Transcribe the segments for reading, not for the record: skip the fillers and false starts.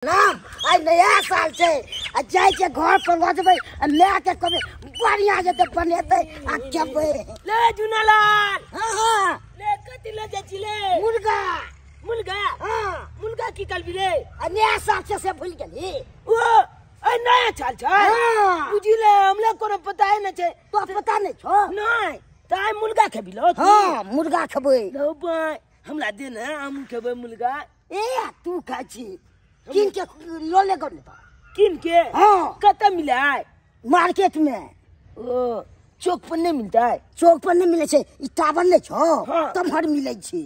नाम आइ नया साल छै आ जाइ छै घर पर लऽ जेबै आ माय के कहबै बढ़िया जेतै बनेतै आ खेबै। ले जुनालाल। हाँ हाँ। ले कथी ले जाइ छी ले? मुर्गा। मुर्गा? हाँ। मुर्गा की करबी रे? आ नया साल छै से भूलि गेली। ओ आ नया साल छै? हाँ। बुझी ले हमरा कोनो पता नहि छै। तो पता नहि छौ? नहि। तऽ आइ मुर्गा खेबी लो? हाँ मुर्गा खेबै। लो बाय हमरा दे ने, हम खेबै मुर्गा। ए तू खाइ छी किन के लो ले गल किन के? हाँ। कतऽ मिले है? मार्केट में। ओ चौक पर नहीं मिलता है? चौक पर नहीं मिले छै, ई टावर नहीं छौ। हाँ। तमहर मिले छै।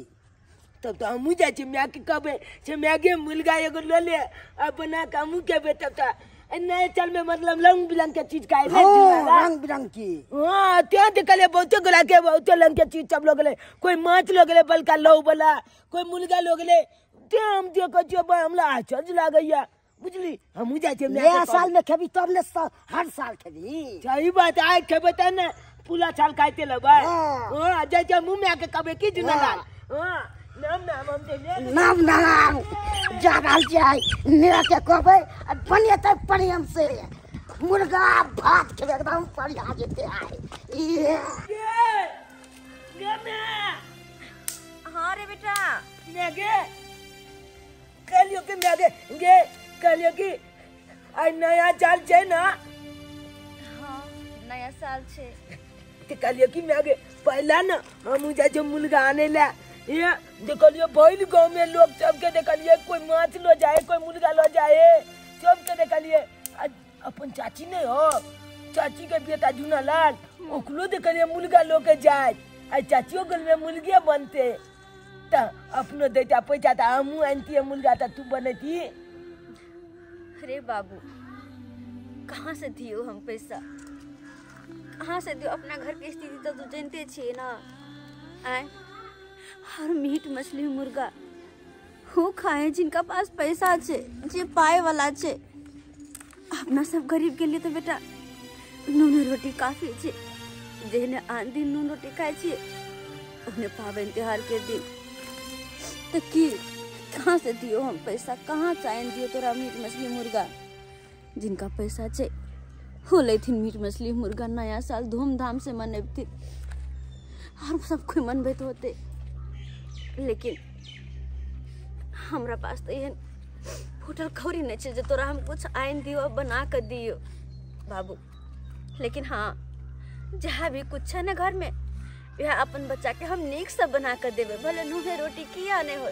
तब तो हमहूँ जाइ छी माय के कहबै से माय गे मुर्गा एगो लऽ ले आ बना के हमहूँ खेबै। तब तो नया साल में मतलब रंग बिरंग के चीज खाए। हाँ, रंग बिरंग की। हाँ त्या देखले बहुते गोला के बहुते रंग के चीज सब लऽ गेलै। कोई माछ लऽ गेलै बलका लौ वाला, कोई मुर्गा लऽ गेलै। ते हम देखै छियै बा हमरा आश्चर्य लागैया बुझली। हमहूँ जाइ छियै नया साल में खेबी तब ने हर साल खेबी। सही बात, आइ खेबै तब ने पूरा साल खाइते रहबै। हाँ जाइ छियै मुँह माय के कहबै की जुनालाल। हाँ नाम नाम हम देलियै। नाम नाम जा रहल छियै माय के कहबै आ बनेतै प्रेम से मुर्गा भात खेबै एकदम बढ़िया जेतै आइ। गे गे। हाँ रे बेटा। माय गे कहलियो कि माय गे गे कहलियो कि आइ नया साल छै ना? हाँ नया साल छै। ते कहलियो कि माय गे पहला ना हमहूँ जाइ छियै मुर्गा आनै लए। ये देखलियो भइल गाँव में लोग सबके देखलिए कोई माछ लो जाए कोई मुर्गा लो जाए सबके देखलिए। अपन चाची नहीं हो, चाची के बेटा जुनालाल ओकरो देखलिए मुर्गा लो के जाए। आ चाचियो गल में मुर्गे बनते त अपनो देता पैसा त हमहूँ आनतियै मुर्गा त तू बनैती। अरे बाबू कहाँ से दियो हम पैसा, कहाँ से दियो? अपना घर के स्थिति तो तू जानते छियै ना। आय हर मीट मछली मुर्गा वो खाए जिनका पास पैसा छे, जे पाए वाला छे। अपना सब गरीब के लिए तो बेटा नून रोटी काफी छे। जेहने आन दिन नून रोटी खाए छियै ओहने पाबनि त्योहार के दिन तो की कहाँ से दियो हम पैसा, कहाँ से आनि दियो तोरा मीट मछली मुर्गा? जिनका पैसा छे हो लेथिन मीट मछली मुर्गा, नया साल धूमधाम से मनबथिन और सब कोई मनबैत होते। लेकिन हमरा पास तो एहन फूटल खौरी नहीं छै जे तोरा हम कुछ आनि दियो बना के दियो बाबू। लेकिन हाँ जहाँ भी कुछ है ना घर में वह अपन बच्चा के हम नीक से बना के देबै, भले नूने रोटी किया नहीं हो,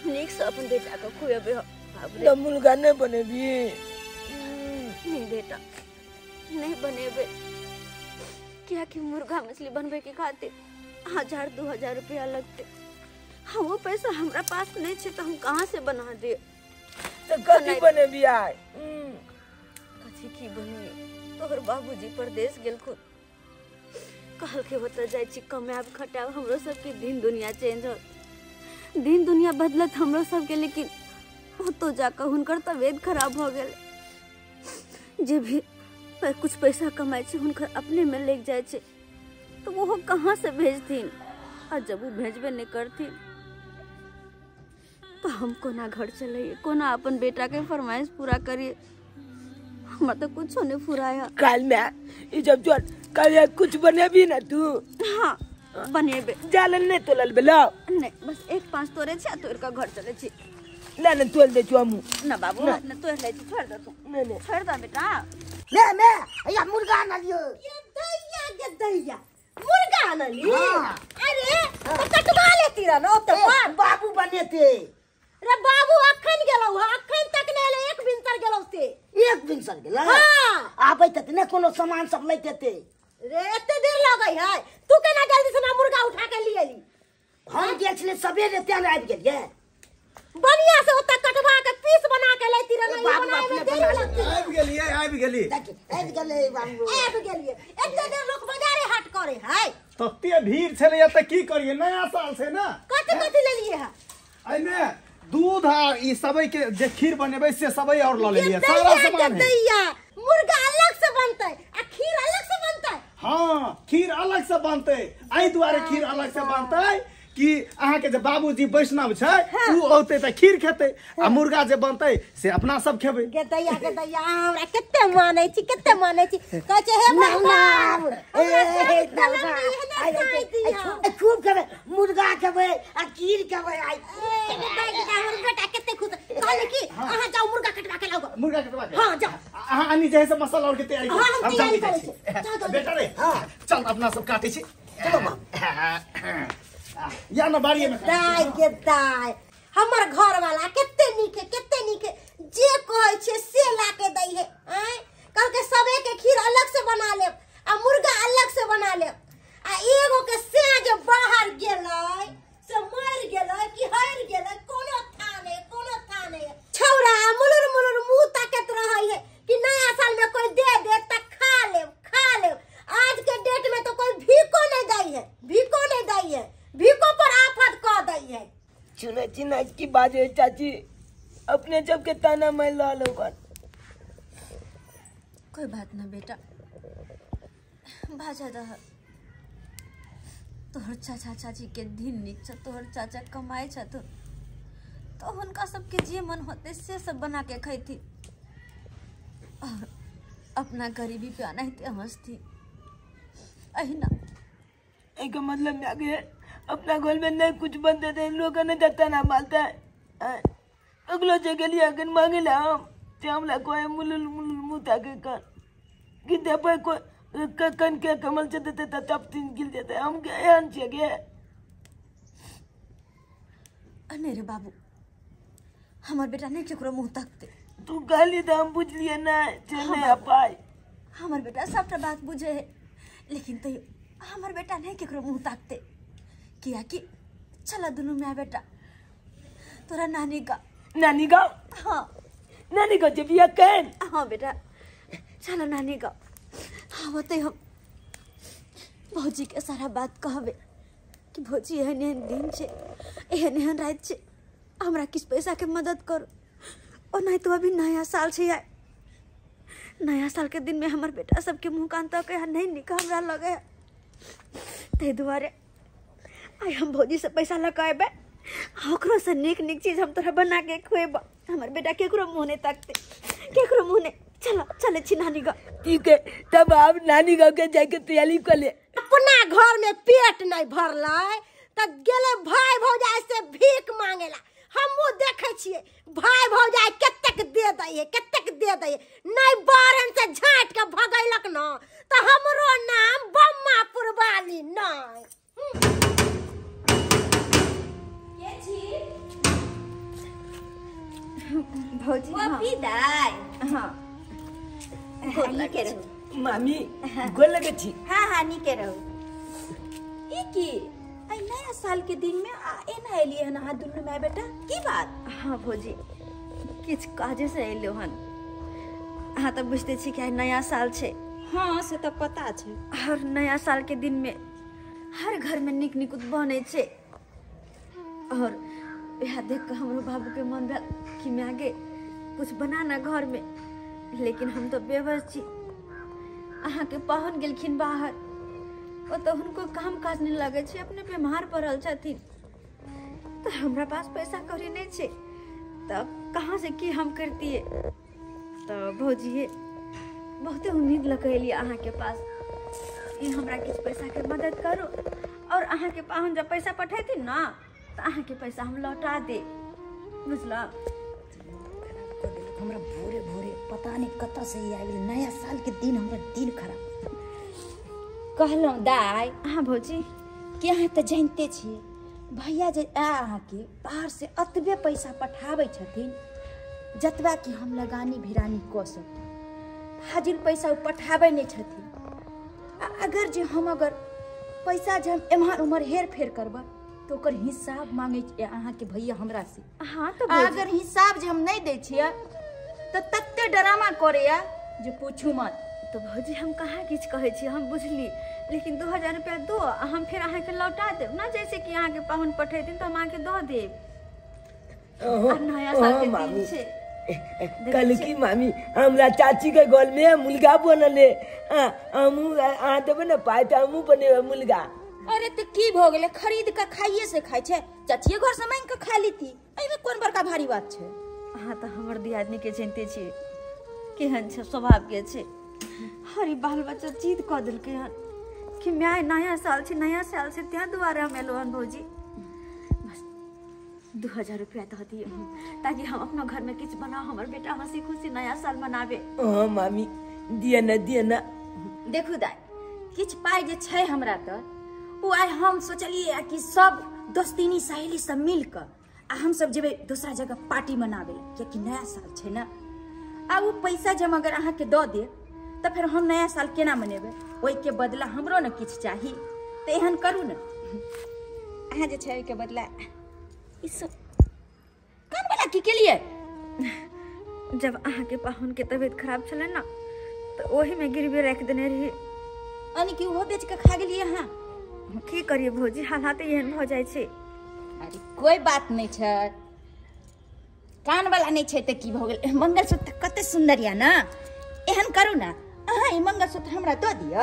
नीक से अपन बेटा के खुएबै बाबू। तो मुर्गा नहीं बनेबी? नहीं बेटा नहीं बनेबै, क्या कि मुर्गा मछली बनबै के खातिर 1000-2000 रुपया लगते। हाँ वो पैसा हमरा पास नहीं छे तो हम कहाँ से बना दे? तो कथी बनेबी आइ? कथी की बनी? तोहर बाबूजी परदेश गेलखुन, कहलके ओतऽ जाइ छी कमायब खटायब, हमरो सबके दिन दुनिया चेंज हो, दिन दुनिया बदलत हमरो सबके। लेकिन ओतऽ जाकऽ हुनकर तबियत खराब भऽ गेल। जे भी कुछ पैसा कमाइ छै हुनकर अपने में लागि जाइ छै, तो वो कहाँ से भेजथिन? और जब वो भेजबे नहीं करथिन तो हम कोना घर चलैए, कोना अपन बेटा के फरमाइश पूरा करिए? हमरा तो कुछ नहीं फुराया। काल में ई जब जो कल कुछ बनेबी ना तू? हाँ बनेबे। जालन नहीं तोलल बेला? नहीं बस 1-5 तोड़े छी आ तोड़ के घर चले छी। ना ना तोल दे छु हमहूँ। ना बाबू ना तोड़ ले छी, छोड़ दे तू। नहीं नहीं छोड़ दे बेटा। ले मैं या मुर्गा आनलियो। ये दैया के दैया मुर्गा आनली? अरे तो कटवा लेती रह ना ओतऽ पर। बाबू बनेते। रे बाबू अखन गेलौ हँ, अखन तक नहि एलै, एक भिनसर गेलौ से। एक भिनसर गेलै? हाँ। आबै त ने कोनो सामान सब लैते ते। रे एते देर लगै है, तू केना जल्दी से ना मुर्गा उठा के लिए एली? हम गेल छलियै सबेरे तें आबि गेलियै। बढ़िया से ओतऽ कटवा के पीस बना के लैती रह ना, ई बनाए में देरी लगती। आबि गेलियै आबि गेली। आबि गेलै बाबू आबि गेलियै। एते देर लोक बाजारे हाट करे है, तते भीड़ छलैया त की करियै, नया साल छै ना। कथी कथी लेलियै है? एहिमे दूध आ ई सबई के जे खीर बनेबै से सबई और ल लेलियै, सारा सामान है। मुर्गा अलग से बनतै आ खीर अलग से बनतै? हाँ खीर अलग से बनतै। एहि दुआरे खीर अलग से बनतै कि अहाँ के जे बाबूजी वैष्णव छै उ औते त खीर खेतै आ मुर्गा जे बनतै से अपना सब खेबै। गे दैया हमरा कते मानै छी, कते मानै छी। कहै छै हे भगवान खूब खेबै, मुर्गा खेबै आ खीर खेबै। आइ हमर बेटा कते खुश। कहले कि अहाँ जाउ मुर्गा कटवा के लाउ। मुर्गा कटवा के? हां जाउ। अहाँ आनी जे से मसाला और के तैयारी करू। हम तैयारी करै छी। बेटा रे चल अपना सब काटै छी। चलो मां या न बाड़ीए में। दाय के दाय हमर घर वाला कते नीक है, कते नीक है, जे कहै छै से ला के दै है। आय कहलके सबे के खीर अलग से बना लेब आ मुर्गा अलग से बना लेब। आ एगो के से जे बाहर गेलै से मर गेलै कि हर गेलै कोनो था नहीं, कोनो था नहीं। छौरा मुलुर मुलुर मुंह ताकत रहै है कि नया साल में कोई दे दे त खा लेब, खा लेब। आज के डेट में तो कोई भीको नहीं दै है, भीको नहीं दै है, भीको पर आफत क दै है। सुनै छी ना की बाजे चाची, अपने जब के ताना मैं ला लोगन। कोई बात ना बेटा, बाजा दह तोहर चाचा चाची के दिन निक छ, तोहर चाचा कमाए छथुन तो हुनका सबके जे मन होते से सब बना के खैती और अपना गरीबी पे अनाहिते हंसती। अहिना एक मतलब में आगे अपना घर में नहीं कुछ बनते थे, लोग ने जाता ना मालता है। अगलो जगह लिए अगर मांगे ला हम हमला कोई मुलुल मुलुल मुँह ताके कर कि दे पर कोई कन के कमल से देते तब तीन गिल देते हम एहन छियै गे। अने रे बाबू हमर बेटा नहीं केकरो मुँह ताकते। तू कहली तो हम बुझलिए ना चले अपाय। हमर बेटा सबटा बात बुझे है लेकिन तैयो हमर बेटा नहीं केकरो मुँह ताकते। किया कि चला दुनू माय बेटा तोरा नानी का। नानी गाँव? हाँ नानी गाँव जबिया can? हाँ बेटा चलो नानी गाँव। हाँ बताई हम भौजी के सारा बात कहबे कि भौजी एहन एहन दिन छे, एहन एहन रात छे, हमरा किछु पैसा के मदद करू। और नहीं तो अभी नया साल छे, नया साल के दिन में हमर बेटा सबके मुँह कान तक नहीं निक हमरा लगे, ताहि दुआरे आइ हम भौजी से पैसा लऽ के अयबै, ओकरो से नीक नीक चीज हम तोरा बना के खुएब। हमर बेटा केकरो मुँह नहीं ताकते, केकरो मुँह नहीं। चलो चले छी नानी गाँव। ठीक है तब आप नानी गाँव के जाके तैयारी कर ले। अपना घर में पेट नहीं भरलै त गेले भाई भौजाई से भीख मांगेला। हमहू देखे छियै भाई भौजाई कतेक दे दै है, कतेक दे दै है। नहीं बारन से झाँट के भगैलक न त हमरो नाम बम्मा पुरवाली नहीं। के छी भौजी? हाँ दाई। हाँ नीके रहू मामी, गोर लगे छी। हाँ हाँ नीके रहू। ई की आई नया साल के दिन में आ एना एलियै हन अहाँ दुनू माय बेटा, की बात? हाँ भौजी किछु काजे से एलियो हन। अहाँ तऽ बुझते छी कि आइ नया साल छै। हाँ से तऽ पता छै। और नया साल के दिन में हर घर में नीक नीक बनै छै और इएह देख कऽ हमरो बाबू के मन भेल कि माय गे कुछ बनाना घर में, लेकिन हम तो बेबस छी। अहाँ के पाहुन गेलखिन बाहर, ओतऽ हुनको काम काज नहीं लगै छै, अपने बीमार पड़ल छथिन, तऽ हमरा पास पैसा कौड़ी नहीं छै तऽ कहाँ से की हम करतियै। तऽ भौजी बहुते उम्मीद लऽ के एलियै अहाँ के पास कि हमरा किछु पैसा के मदद करू और अहाँ के पाहुन जब पैसा पठेथिन ना तऽ अहाँ के पैसा हम लौटा देब, बुझलहुँ? हमरा भोरे भोरे पता नहीं कतऽ से आबि गेल। नया साल के दिन हमरा दिल खराब। कहलहुँ दाइ। हाँ भौजी। कि अहाँ तऽ जानिते छियै भैया जे अहाँके बाहर से अतबे पैसा पठाबै छथिन जतबा कि हम लगानी भिरानी कऽ सकी, फाजिल पैसा ओ पठाबै नहि छथिन। आ अगर जे हम अगर पैसा जे हम एम्हर ओम्हर हेर फेर करबै तऽ ओकर हिसाब मांगै अहाँके भैया हमरा से। हाँ तो अगर हिसाब जे हम नहि दै छियै तऽ तते ड्रामा करैया जे पूछू मत। तो भौजी हम कहाँ किछु कहै छी, हम बुझली, लेकिन 2000 रुपया दो हम फिर अहाँके लौटा देब ना, जैसे कि अहाँके पाहुन पठेथिन तऽ हम अहाँके दऽ देब। नया साल के दिन छै। कल की मामी हमरा चाची के घर में मुर्गा बनल है, हमहूँ अहाँ देबै ने पाइ तऽ हमहूँ बनेबै मुर्गा। अरे तो की भ गेलै, खरीद के खाइए से खाइ छै, चाचिए घर से मांगि के खा लीती, एहिमे कोन बड़का भारी बात छै। अहाँ तऽ हमर दियादनी के चिन्हते छियै केहन छै स्वभाव के छै। हरी बाल बच्चा जिद कऽ देलकै हन कि my नया साल छै, नया साल छै, तें दुआरे हम एलहुँ हन भौजी। बस 2000 रुपया दऽ दियौ ताकि हम अपना घर में किछु बनाउ, हमर बेटा हंसी खुशी नया साल मनाबे। हाँ मामी दिया ना दिया ना। देखू दाइ, किछु पाइ जे छै हमरा तऽ ओ आइ हम सोचलियै कि सब दोस्तिनी सहेली सब मिल कऽ आ हम सब जेबै दोसरा जगह पार्टी मनाबै लए, कियाकि नया साल छै ने। आ ओ पैसा जे हम अगर अहाँके दऽ देब तऽ फेर हम नया साल केना मनेबै, ओहिके बदला हमरो ने किछु चाही। तऽ एहन करू ने, अहाँ जे छै ओहिके बदला ई सब कानवला की केलियै? जब अहाँके पाहुनके तबियत खराब छलै ने तऽ ओहिमे गिरवी राखि देने रही। यानी कि ओहो बेच कऽ खा गेलियै अहाँ? की करियै भौजी, हालात एहन भऽ जाइ छै। अरे कोई बात नहीं छै, कानवला नहीं छै तऽ की भऽ गेल, मंगलसूत्र कते सुन्दर यऽ ने। एहन करू ने, अहाँ ई मंगलसूत्र हमरा दऽ दिअ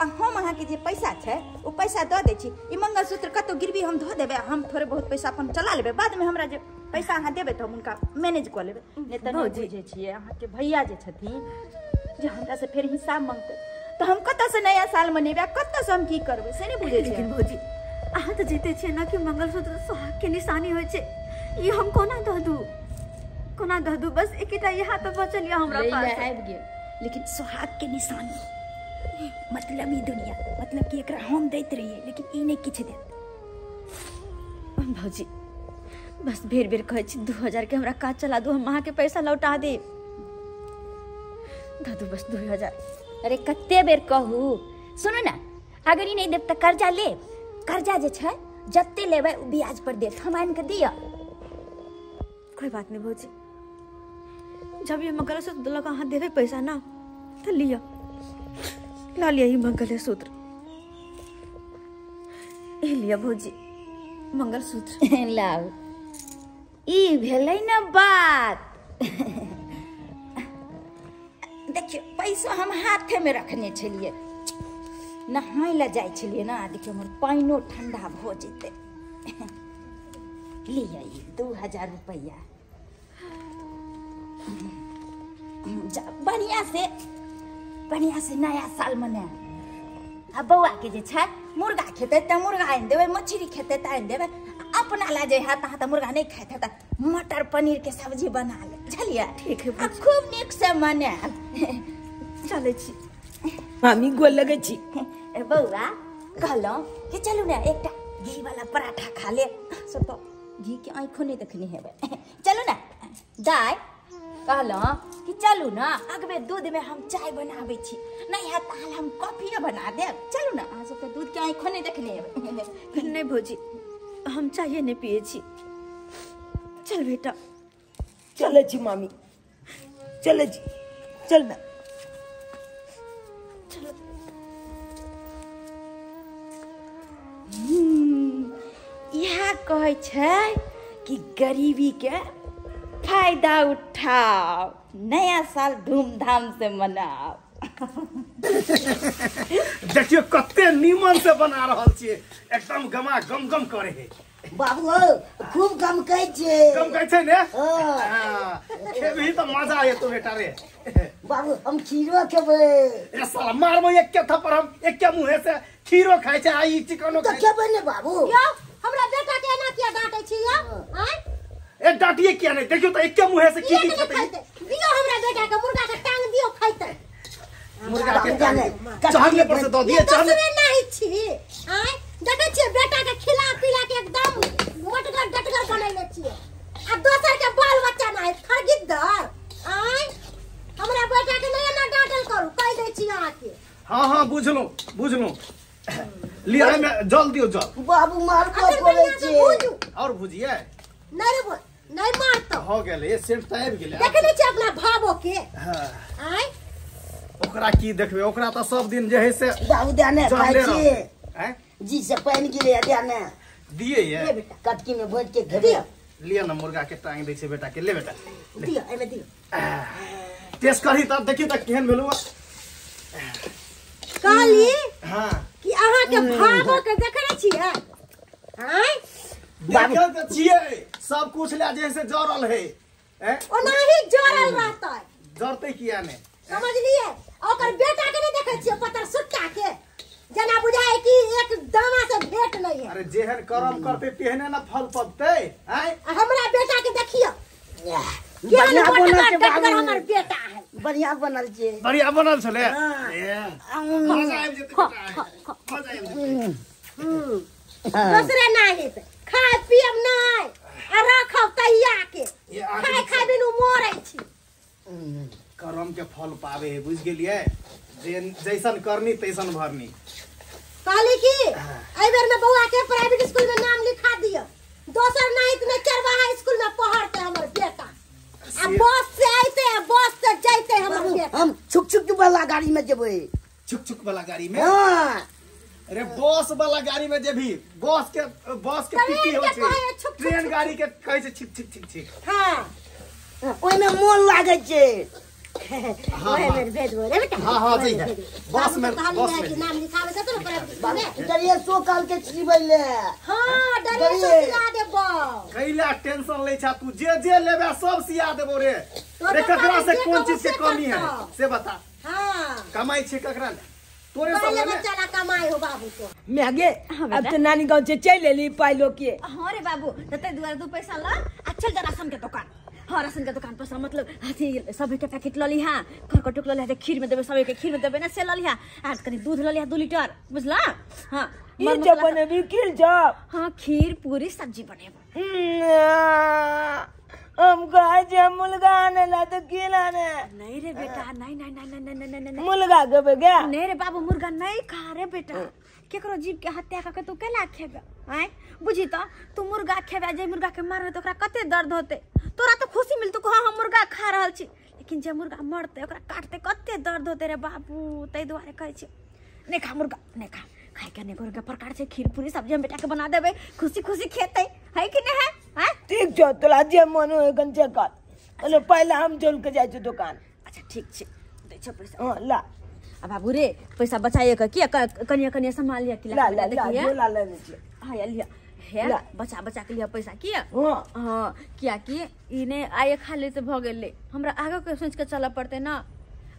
आ हम अहाँके जे पैसा छै ओ पैसा दऽ दै छी। ई मंगलसूत्र कतहु गिरवी हम धऽ देबै, हम थोड़े बहुत पैसा अपन चला लेबै, बादमे हमरा जे पैसा अहाँ देबै तऽ हम हुनका मैनेज कऽ लेबै। नहि तऽ नहि बुझै छियै अहाँके भैया जे छथिन जे हमरा से फेर हिसाब मङ्गतै तऽ हम कतऽसँ नया साल मनेबै आ कतऽसँ हम की करबै से नहि बुझै छियै। लेकिन भौजी अहाँ तऽ जीते छियै ने कि मंगलसूत्र सुहाग के निशानी होइ छै, ई हम कोना दऽ दू, कोना दऽ दू? बस एकेटा इएह तऽ बचल यऽ हमरा पास। आबि गेल, लेकिन सुहाग के निशानी मतलब ई दुनिया, मतलब कि एकरा हम दैत रहियै लेकिन ई नहि किछु देत। भौजी बस बेर बेर कहै छी 2000 के हमरा काज चला दू, हम अहाँके पैसा लौटा देब। दऽ दू बस 2000। अरे कते बेर कहू, सुनू ने, अगर ई नहि देब तऽ कर्जा लेब, कर्जा जे छै जते लेबै ओ ब्याज पर देत, हम आनि कऽ दिअ। कोई बात नहीं भौजी, जब ये मंगलसूत्र देलक अहाँ देबै पैसा ना तऽ लिअ, ला लिअ ई मंगलसूत्र, ई लिअ भौजी मंगलसूत्र। लाउ, ई भेलै ने बात। देखियौ पैसा हम हाथेमे रखने छलियै, नहाय लए जाइ छलियै ने, देखियौ हमर पानिओ ठंडा भऽ जेतै। लिअ ई 2000 रुपैआ, बढ़िया से बढ़िया से नया साल मनायब। आ बौआ के जे छै मुर्गा खेतै तऽ मुर्गा आनि देबै, मछली खेतै तऽ आनि देबै, अपना लए जे हैत अहाँ तऽ मुर्गा नहि खाइत हैत, मटर पनीर के सब्जी बना लेब, बुझलियै? ठीक है, आ खूब नीक से मनायब। चलै छी मामी, गोर लगै छी। बौआ कहलहुँ कि चलू ने एकटा घी वाला पराठा खा ले, सब तऽ घी के आँखो नहि देखने हेबै। चलू ने दाइ, कहलहुँ कि चलू ने अगबे दूधमे हम चाय बनाबै छी, नहि हैत तऽ हम कॉफिए बना देब, चलू ने, अहाँ सब तऽ दूधके आँखो नहि देखने हेबै। नहि भौजी हम चाये नहि पियै छी, चल बेटा। चलै छी मामी, चलै छी, चल ना। चलो। इएह कहै छै कि गरीबी के फायदा उठाओ, नया साल धूमधाम से मनाओ। देखियो कते नीमन से बना रहल छियै, एकदम गमा गम गम करे है बाबू, खूब गमकै छै। गमकै छै ने, खेबही तऽ मजा एतो बेटा रे। बाबू हम खीरो खेबै। ए साला मारबो एके थप्पड़, हम एके मुँहे से खीरो खाइ छै आ ई चिकनो तऽ खेबै ने बाबू। यौ हमरा बेटा के एना किया डांटै छी यौ? आँय ए डांटिए किया नहीं, देखियो तऽ एके मुँहे से की की खेतै। दियौ हमरा बेटा के मुर्गा के टांग दियौ खैतै। मुर्गा के टांग चढ़ने पर से दऽ दिए, चढ़ने नहीं छी। आँय देखै छियै बेटा के खिला पिला के एकदम मोटगर डटगर बनैले छियै, आ दोसर के बाल बच्चा ना है खरगिद्दर। आँय हमरा बेटा के नहि एना डांटल करू, कहि दै छी अहाँके। हाँ हाँ बुझलहुँ बुझलहुँ, लिअ एहिमे जल दियौ, जल। बाबू मारबो करै छै। और भुजियै नहि रे, नहि मारतौ। हो गेलै, सेंट तऽ आबि गेलै। देखै नहि छियै अपना भावो के? आँय ओकरा की देखबै, ओकरा तऽ सब दिन जे है से बाबू दाने खाइ छियै। आँय जी से पानि गिरे दाने दिए ये कटकी में भोज के खेबै। लिअ ना मुर्गा के टांग दै छै बेटा के, ले बेटा दियौ एहिमे दियौ। टेस्ट करही तब देखियौ तऽ केहन भेलौ। कहली हाँ कि अहाँ के भागो के देखने छियै आय देखल त छियै सब कुछ ले जैसे जरल है ओनाही जरल रहतै जरतै किया ने समझलिए। ओकर बेटा के नहीं देखै छियै पत्थर सुट्टा के जना बुझाए कि एक दाना से भेंट नहीं है। अरे जेहन कर्म करते तेहने ना फल पबते आय हमरा बेटा के देखियो बढ़िया बनल छै बाबू हमर बेटा है बढ़िया बनल छै बढ़िया बनल छले मजा आबि जेतै बेटा मजा आबि जेतै। दोसरे नाही खाय पियब नहीं आ राखब तैया के खाय खाय बिनु मरै छी। कर्म के फल पावे है बुझ गेलिए जैसन करनी तैसन भरनी। कहली कि एहि बेर में बौआ के प्राइवेट स्कूल में नाम लिखा दियो दोसर नहीं त चरवाहा स्कूल में पढ़ते हमर बेटा आ बस से आइते आ बस से जाइते हमर बेटा। हम छुक छुक वाला गाड़ी में जेबै। छुक छुक वाला गाड़ी में? हां। अरे बस वाला गाड़ी में जेबी बस के पीटी होय छै ट्रेन गाड़ी के कहै छै छिक छिक छिक छिक। हां ओइ में मोन लागै छै। ओहे बेर भेजबो रे बेटा। हां हां ठीक है बस में नाम लिखावे से तो प्राइवेट स्कूल में डरेसो काल के छिबै ले। हां डरेसो सिया देबो कैला टेंशन लै छा तू जे जे लेबे सब सिया देबो रे। रे ककरा से कोन चीज के कमी है से बता। हां कमाई छै ककरा ले तोरे सब ले बच्चा ला कमाई हो बाबू तो मैं आगे अब तो नानी गांव से चल लेली पाइलो के। हां रे बाबू तते दुआर दू पैसा ला आ चल जा राशन के दुकान। हाँ राशन के दुकान पर से मतलब अथी सब के पैकेट ल लिहा खरकटुक ल लिहा खीर में देबे सब के खीर में देबे ना से ल लिहा आ कनी दूध ल लिहा 2 लीटर बुझला। हां ई जब बनेबी खीर जब। हां खीर पूरी सब्जी बनेबो। हम कहे जे मुर्गा आने ला तो की लाने। नहीं रे बेटा नहीं नहीं नहीं नहीं नहीं नहीं मुर्गा गबे गया। नहीं रे बाबू मुर्गा नहीं खा रे बेटा केकरो जीव के हत्या करके तू केला खेबे आय बुझी त तू मुर्गा खेबे जे मुर्गा के मारबे त ओकरा कते दर्द होते तोरा तो खुशी मिलतो कि हां हम मुर्गा खा रहल छी लेकिन जे मुर्गा मरते ओकरा काटते कते दर्द होते रे बाबू तै दुआरे कहै छी नहीं खा मुर्गा नहीं खा खाय के नहीं गोर प्रकार छै खीर पूरी सब्जी हम बेटा के बना देबे खुशी खुशी खेतै है कि नहीं है हां ठीक छौ तोरा जे मन होय गन जे कर अरे पहले हम चल के जाइ छी दुकान। अच्छा ठीक छै दै छौ पैसा। हां ला आ बाबू रे पैसा बचाइए के किया कनिया कनिया संभाल लिया कि ला ला ला ला ले छी। हां लिया है बचा बचा के लिया पैसा किया। हां किया कि इने आए खा ले से भ गेलै हमरा आगे के सोच के चलऽ पड़तै ना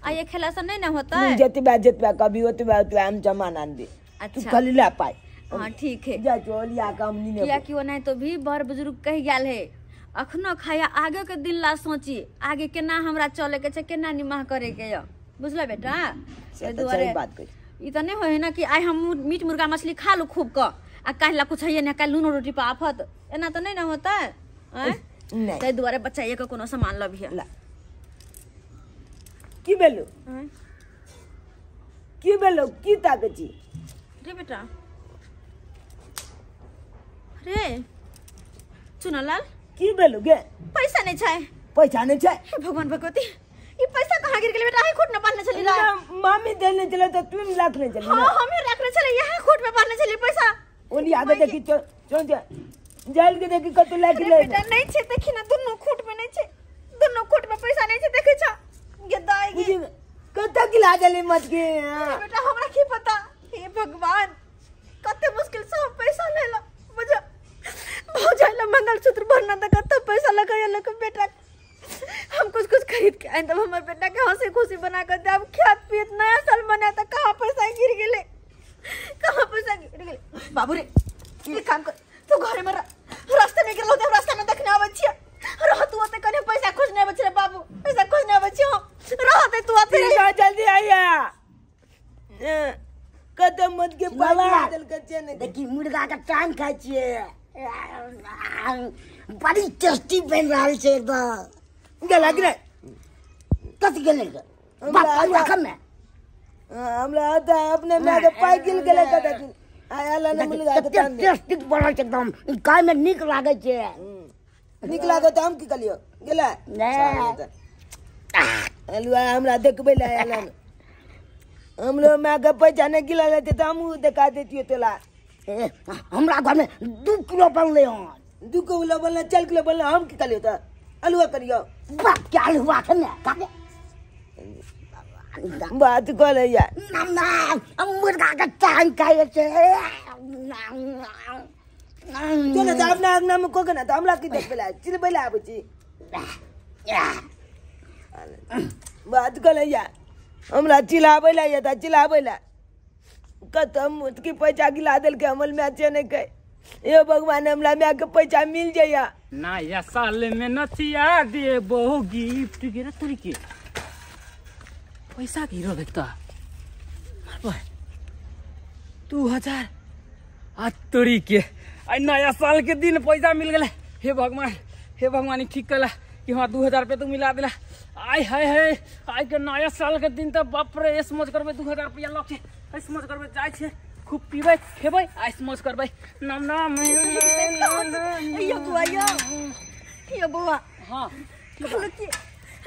आए खेला से नहीं ना होता है जतबा जतबा कभी ओतबा ओतबा हम जमा ना दे। अच्छा तू खाली ला पाई। हां ठीक है जा चोलिया काम नहीं किया कि वो नहीं तो भी बड़ बुजुर्ग कह गेल है अखनो खाया आगे के दिन ला सोची आगे केना हमरा चले के छै केना निमाह करे के य बुझला बेटा। से तो सही बात कही ई त नहीं होय ना कि आइ हम मीट मुर्गा मछली खा लू खूब क आ काल्हि कुछ है ना काल्हि नून रोटी पर आफत एना त नहीं ना होता है नहीं तै दुआरे बच्चा के कोनो सामान लबिहे ला की भेलो की भेलो की ताकै छी रे बेटा रे चुनालाल की भेलो गे पैसा नहीं छै पैसा नहीं छै। हे भगवान भगवती ई पैसा कहाँ गिर गेलै बेटा अहीं खूट में बांधने छली ना मामी देने चले तो तुम रखने चली हां हम ही रखने छली यहां खूट में बांधने छली पैसा ओनी आगे देखी चल चल जाल के देखी कत लाख ले बेटा नहीं छै देखी ना दुन्नू खूट में नहीं छै दुन्नू खूट में पैसा नहीं छै देखै छ गे दाई गे कत गिला देली मत के। बेटा हमरा की पता हे भगवान कते मुश्किल से हम पैसा लेला बुझ भौजाई ला मंगलसूत्र भरना त कत पैसा लगाया लक बेटा हम कुछ कुछ खरीद के आए तब हमर बेटा के हंसी खुशी बना कर देब खात पीत नया साल मना त कहां पैसा गिर गेले कहां पैसा गिर गेले। बाबू रे एक काम कर तू घरे में रास्ते में गिरलो त रास्ता में देखने आबै छियै रह तू ओते कने पैसा खोजने आबै छै रे बाबू पैसा खोजने आबै छियै रह ते तू ओते जल्दी आइया कदम मत के पाला दल के छै ने देखी मुर्गा के टांग खाय छियै बड़ी टेस्टी बन रहल छै एकदम गेला कि कत गेलै बाप रखम में हमरा त अपने माय के पाइ गिल गेलै कत आया ला न मुर्गा के टांग टेस्टी बनल छै एकदम खाय में नीक लागै छै नीक लागत हम की कलियो गेला अलुआ हमरा देखबै ले आयल हमरो माय के पैसा नहीं गिला लेते त हमहूँ देखा देतियो तोला। हमरा घर में 2 किलो बनलै हन 2 किलो बनलै 4 किलो बनलै हम की कलियो त अलुआ करियो बाप के अलुआ छै ने काके बात करे या नाम मुर्गा के टांग खाए छे। जो ना अपना अंगना में को ना तो हमरा की देखबे ला चिलबै ला आबै छी। बात करे या हमरा चिल्लाबै ला या त चिल्लाबै ला कतम मुटकी पैसा गिला देल के अमल में अच्छे नहीं कहे। यो भगवान हमरा माय के पैसा मिल जाया। नया साल में नथिया दे बहु गिफ्ट गिरा तरीके पैसा गिरो देखता 2000 आ तोरी के आई नया साल के दिन पैसा मिल गया। हे भगवान, हे भगवान ठीक कला कि हाँ 2000 रुपया तू मिला दिला। आय हाय हाय आइ के नया साल के दिन तो बाप रे ऐश मौज करबे। 2000 रुपया लऽ के ऐश मौज करबे, जाइ छै खूब पीबै खेबै ऐश मौज करबै। नाम नाम यो बुआ यो यो बुआ। हाँ कहलु कि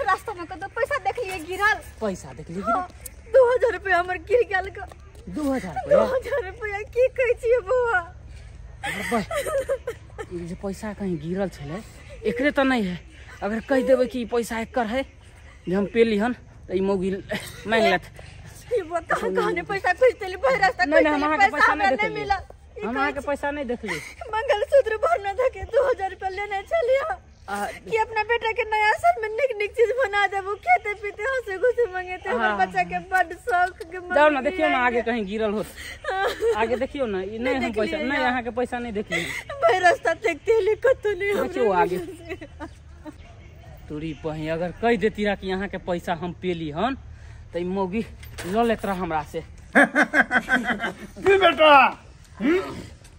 रास्ता में कतौ पैसा देखलिए गिरल। पैसा देखलिए गिरल? 2000 रुपया हमर गिर गेल। 2000 2000 रुपया की कहै छियै बुआ? ई जे पैसा कहीं गिरल छलै एकरे तो नहीं है। अगर कह देबै कि पैसा एकर है जे हम पेली हन त ई मौगी मांग लेत। कहाँ कहाँ ने पैसा खोजते भरि रास्ता नहीं, हम अहाँके पैसा पैसा नहीं नहीं देखलिए। मिलल। हम अहाँके पैसा नहीं देखलिए। मंगलसूत्र भरना धके 2000 रुपया लेने छलियै कि अपना बेटा के नया साल में निक निक चीज बना देबू। खेते पीते हंसे खुशी मंगेते हमर बच्चा के बड शौक के। जाओ ना देखियो ना आगे कहीं गिरल होत। आगे देखियो ना ई नहीं हम पैसा नहीं अहाँके पैसा नहीं देखलिए। भरि रास्ता देखते ले कतौ नहीं। देखियो आगे तोरी बहिं अगर कह देती रहा कि यहाँ के पैसा हम पेली हन तो ई मौगी ल लेत रहा हमरा से। की बेटा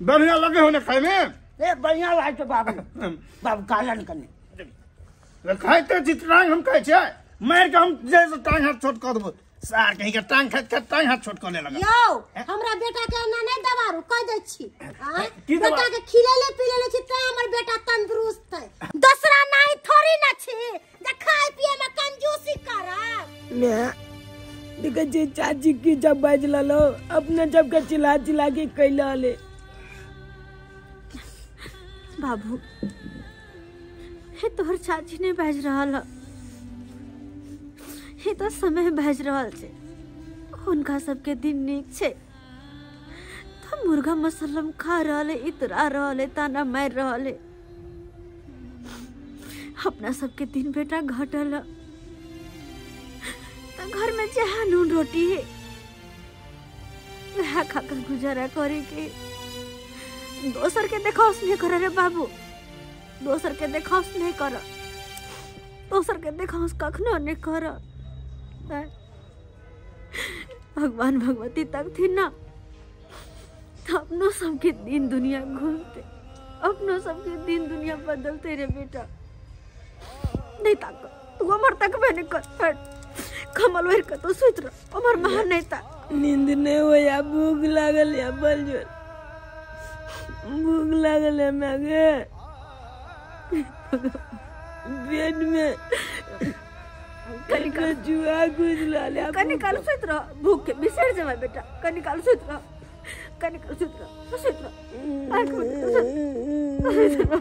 बढ़िया लगे हो ने खाए में? ए बढ़िया लागे छै बाबू। बाबू कालन कने खाइते जितना हम खाइ छै मार के हम जे टांग हाथ छोट क देबो। सार कहीं के टांग खाइत खाइत टांग हाथ छोट कने लगा। यौ हमरा बेटा के एना नहीं दबारू कह दै छी। बेटा के खिलेले पिलेले छी त हमर बेटा तंदुरुस्त है। दोसरा नहीं थोड़ी ना छी जे खाय पिए में कंजूसी करब। मैं देखे छी चाची की जब बाज ललो अपने जब के चिल्ला चिल्ला के कैला ले। बाबू हे तोहर चाची नहीं बाज रहल, हे तो समय बाज रहल छे। हुनका सबके दिन नीक छे तो मुर्गा मसलम खा रहल है, इतरा रहल है, ताना मार रहल है। अपना सबके दिन बेटा घटल तो घर में जहाँ नून रोटी है वह खाकर गुजारा करे के। दोसर के देखाउस नहीं कर रे बाबू, दोसर के देखाउस नहीं कर, दोसर के देखाउस कखनो नहीं कर। भगवान भगवती तक थी ना तो अपनों सबके दिन दुनिया घूमते, अपनों सबके दिन दुनिया बदलते रे बेटा। नहीं ताक तू अमर तक मैंने कर कमल वैर का तो सोच रहा अमर महान नहीं ताक। नींद नहीं होया, भूख लागल या बलजोर भूख लागल है मैं पेट में जुआ गुजला। कनी काल सुत रह, भूख के बिसर जमा बेटा। कनी काल सुत रह, कनी काल सुत रह, सुत रह, आंख बंद कर सुत रह।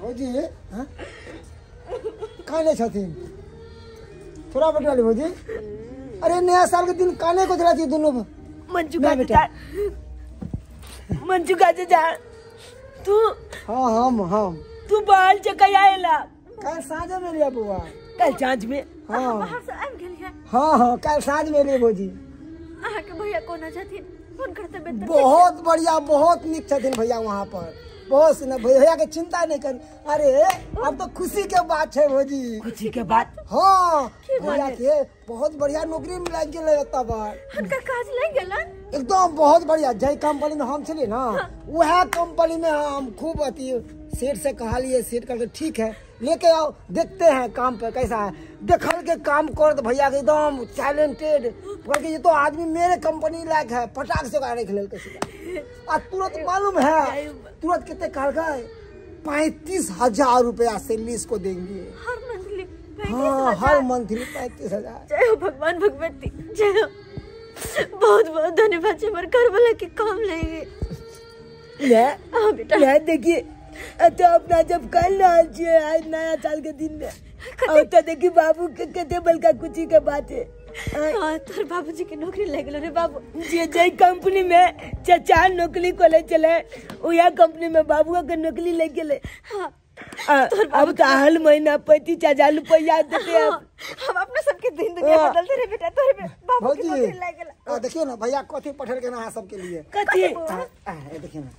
भौजी काने छथिन थोड़ा बटवा ले भौजी। अरे नया साल के दिन काने को चला छी दोनों। मंजू का बेटा, मंजू का जा तू। हाँ हम तू बाल चकया आएला कल साँझ में लिया बुआ। कल साँझ में? हाँ बाहर से आबि गेलियै। हाँ हाँ कल साँझ में लिए भौजी। अहाँ के भैया कोना छथिन? हुनकर तबियत बहुत बढ़िया, बहुत नीक छथिन भैया। वहाँ पर बहुत सुना भैया के चिंता नहीं कर। अरे अब तो खुशी के बात है भौजी। खुशी के बात? हाँ भैया के बहुत बढ़िया नौकरी मिल गेलै एतऽ पर। हुनकर काज लागि गेलन एकदम बहुत बढ़िया। जै कंपनी में हम छलियै ना वएह कंपनी में हम खूब अथी सेठ से कहलिए, सेठ कहलकै ठीक है लेके आओ, देखते हैं काम पे कैसा है। देखल के काम कर तो भैया के एकदम टैलेंटेड, बल्कि ये तो आदमी मेरे कंपनी लायक है, फटाक से रख लेल के। आ तुरंत मालूम है तुरंत कितने कहलकै 35,000 रुपया सैलरी इसको देंगे हर मंथली। हाँ हर मंथली 35,000। जय हो भगवान भगवती, जय हो, बहुत बहुत धन्यवाद जी, हमारे घर वाला के काम लेंगे। ले हाँ बेटा ले देखिए तो अपना जब कल आज नया साल के दिन में और तो देखी बाबू के कते बलका कुछ के बात है। हाँ तोर बाबूजी के नौकरी लग गेलो रे बाबू। जे जे कंपनी में चचा नौकरी को चले वह कंपनी में बाबू के नौकरी लग गेले। हाँ अब तो हर महीना 35,000 रुपया देते हैं। हम अपना सबके दिन दुनिया बदलते रहे बेटा, तोरे बाबू के नौकरी लग गेला। देखियो ना भैया कथी पठेल के ना अहाँ सबके लिए कथी। देखियो ना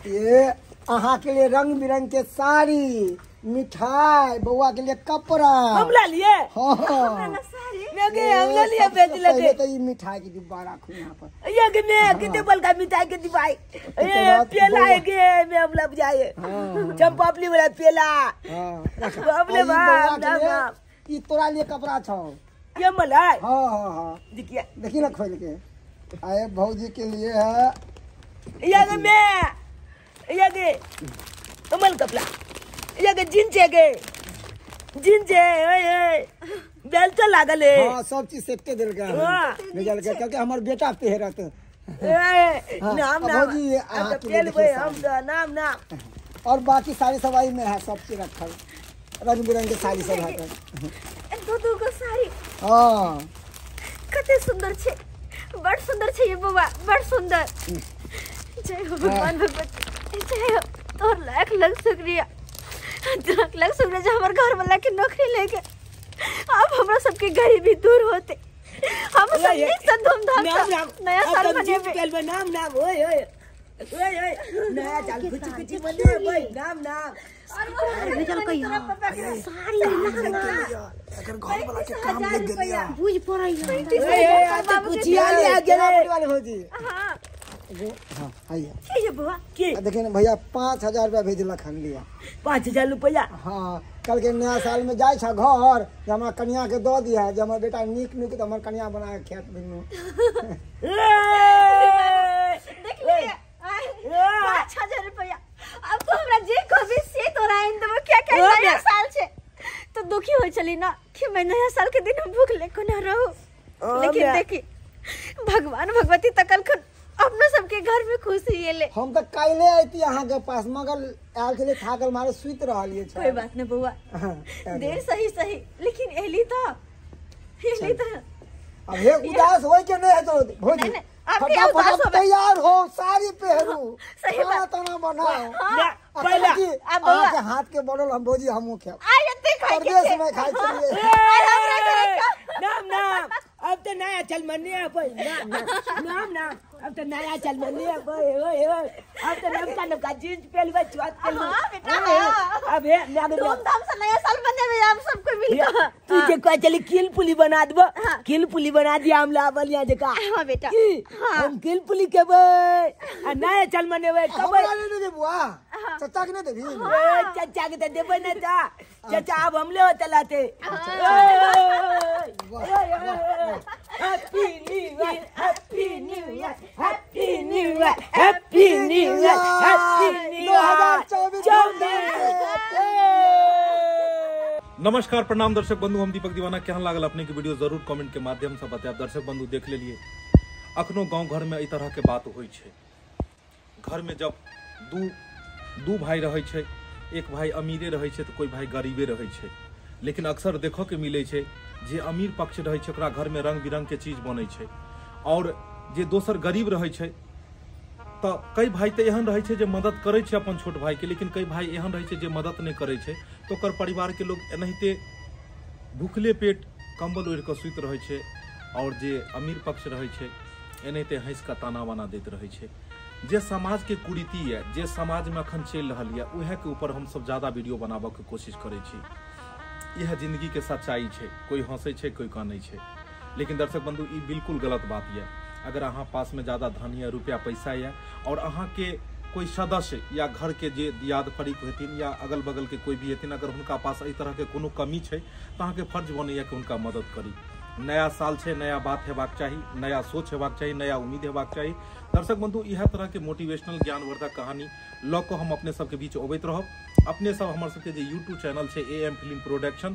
ये अहाँ के लिए रंग बिरंग के साड़ी, मिठाई, बउआ के लिए कपड़ा हमरा लिए। हाँ हमरा लिए भेज लगे तो ये मिठाई के डिब्बा रखू यहाँ पर। ये के मैं कितने बल का मिठाई के डिब्बा ए पेला है के मैं हमरा बुझाए चंपापली वाला पेला। हां बाप रे बाप, ई तोरा लिए कपड़ा छौ ये मलाई। हां हां हां देखिए देखी ना खोल के आए भौजी के लिए है। ये के मैं ये के अमल कपड़ा, ये के जींस है के जींस है ओए ओए बेल्ट तो लागल है। हां सब चीज सेटे देल के भेजल के क्योंकि हमर बेटा पेहरत। ए नाम नाम भौजी अहाँ के लिए भाई हम तो नाम नाम और बाकी सारी सवाई में है सब चीज रखल, रंग बिरंग के साड़ी सब है। दो दो गो साड़ी। हां कते सुंदर छे, बड़ सुंदर छे ये बउआ, बड़ सुंदर। जय हो भगवान भगवती, जय हो, तोर लाख लाख शुक्रिया, लाख लाख शुक्रिया जो हमारे घर वाला के नौकरी लेके अब हमरा सबके गरीबी दूर होते, हम सब नीक से धूमधाम से नया साल मनेबे। नाम नाम ओए ओए ओए ओए नया साल खुशी खुशी मनेबे नाम नाम। और भेजल कहिया साड़ी नाम अगर घर वाला के काम लग गेलिया बुझ पड़ै ओए आ तो खुशियाली आ गेलै वाले भौजी। हां हाँ आइए की ये बुआ की देखिए ना भैया 5,000 रुपया भेजलक हन लिया 5,000 रुपया। हाँ कल के नया साल में जाए छा घर जे हमरा कन्या के दऽ दिया, जे हमर बेटा नीक नीक त हमर कन्या बना के खेत बिनु। देख लिया 5,000 रुपया। अब तो हमरा जे कहबे से तोरा आइन देबो। क्या क्या नया साल छे तो दुखी हो चली ना कि मैं नया साल के दिन हम भूख ले कोना रहू, लेकिन देखी भगवान भगवती तकलखन अपना सबके घर में खुशी एले। हम तो काल्हे आती अहाँ के पास मगर आयल छलै थाकल मारे सुति रहलियै। कोई बात नहीं बउआ, देर सही सही लेकिन एली तो एली तो अब हे उदास होय के नहीं है तो भौजी फटाफट तैयार हो, साड़ी पहरू, सही बात ताना बनाओ। पहला अब अहाँ के हाथ के बनल हम भौजी हमहूँ खाएब, परदेश में खाइ छलियै। नाम नाम अब तो नया चल मन्ने है भाई, नाम नाम नाम अब तो नया चल मन्ने है भाई। ओए ओए अब तो नवका नवका जींस पहनबे चुआत पहनबे। हां बेटा अब हे धूमधाम से नया साल मनेबे हम सब कोई मिलकर। तू जे कह चली किल पुली बना देबो, किल पुली बना दिया हम लावल यहाँ जका। हां बेटा हम किल पुली खेबै आ नया चल मनेबे। कबै हमरा नहीं देबे बुआ, चाचा के नहीं देबी? ए चाचा के त देबै ना चा, चाचा अब हमले होते लाते। Happy new year, happy new year, happy new year, happy new year, happy new year 2024। नमस्कार प्रणाम दर्शक बंधु, हम दीपक दीवाना। केहन लागल अपने के वीडियो जरूर कमेंट के माध्यम से बतायब। दर्शक बंधु देख लेलिए अखनो गांव घर में एहि तरह के बात होइ छै। घर में जब दू भाई रहै छै, एक भाई अमीरे रहै छै तो कोई भाई गरीबे रहै छै, लेकिन अक्सर देखऽ के मिलै छै जे अमीर पक्ष रहै छै ओकरा घर में रंग बिरंग के चीज बनै छै, और जे दोसर गरीब रहै छै तऽ कई भाई तऽ एहन रहै छै जे मदद करै छै अपन छोट भाई के, लेकिन कई भाई एहन रहै छै जे मदद नहि करै छै, तऽ ओकर परिवार के लोग एनाहिते भूखले पेट कम्बल ओढ़ि कऽ सुति रहै छै, और जे अमीर पक्ष रहै छै एनाहिते हँसि कऽ ताना बाना दैत रहै छै। जे समाज के कुरीति यऽ, जे समाज में अखन चलि रहल यऽ, उएह के ऊपर हमसब ज्यादा वीडियो बनाबऽ के कोशिश करै छी। यह जिंदगी के सच्चाई छै, कोई हंसै छै कोई कानै छै, लेकिन दर्शक बंधु ई बिल्कुल गलत बात यऽ। अगर अहाँ पास में ज़्यादा धन यऽ, रुपया पैसा यऽ, और अहाँ के कोई सदस्य या घर के जे दियाद फरीक हेथिन या अगल बगल के कोई भी हेथिन, अगर हुनका पास एहि तरह के कोनो कमी छै तऽ अहाँके फर्ज बनैया कि हुनका मदद करी। नया साल छै, नया बात हेबाक चाही, नया सोच हेबाक चाही, नया उम्मीद हेबाक चाही। दर्शक बंधु, इएह तरह के मोटिवेशनल ज्ञानवर्धक कहानी लऽ कऽ हम अपने सबके बीच अबैत रहब। अपने सब हमर सबके जे यूट्यूब चैनल छै AM film production,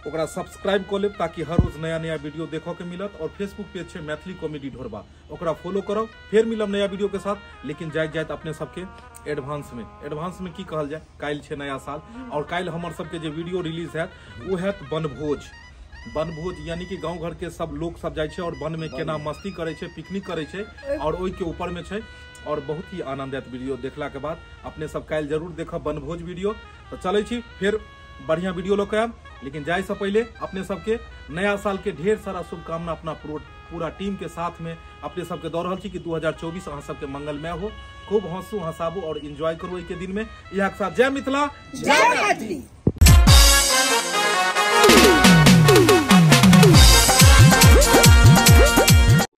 ओकरा सब्सक्राइब कऽ लेब ताकि हर रोज नया नया वीडियो देखऽ के मिलत। और फेसबुक पेज छै मैथिली कॉमेडी ढोरबा, ओकरा फॉलो करब। फेर मिलब नया वीडियो के साथ, लेकिन जाइत जाइत अपने सबके एडवांस में की कहल जाय, काल्हि छै नया साल और काल्हि हमर सबके जे वीडियो रिलीज हैत ओ हैत वनभोज। वनभोज यानी कि गाँव घर के सब लोग सब जाइ छै और वन में केना मस्ती करै छै, पिकनिक करै छै और ओहि के ऊपर में छै और बहुत ही आनंद आयत वीडियो देखला के बाद। अपने सब काल्हि जरूर देखब वनभोज वीडियो। तो चलै छी, फेर बढ़िया वीडियो लऽ के आयब, लेकिन जाय से पहले अपने सबके नया साल के ढेर सारा शुभकामना अपना पूरा टीम के साथ में अपने सबके दऽ रहल छी कि 2024 अहाँ सबके मंगलमय हो। खूब हंसू हंसाबू और एंजॉय करू एहि के दिन में। इएह के साथ जय मिथिला, जय मैथिली।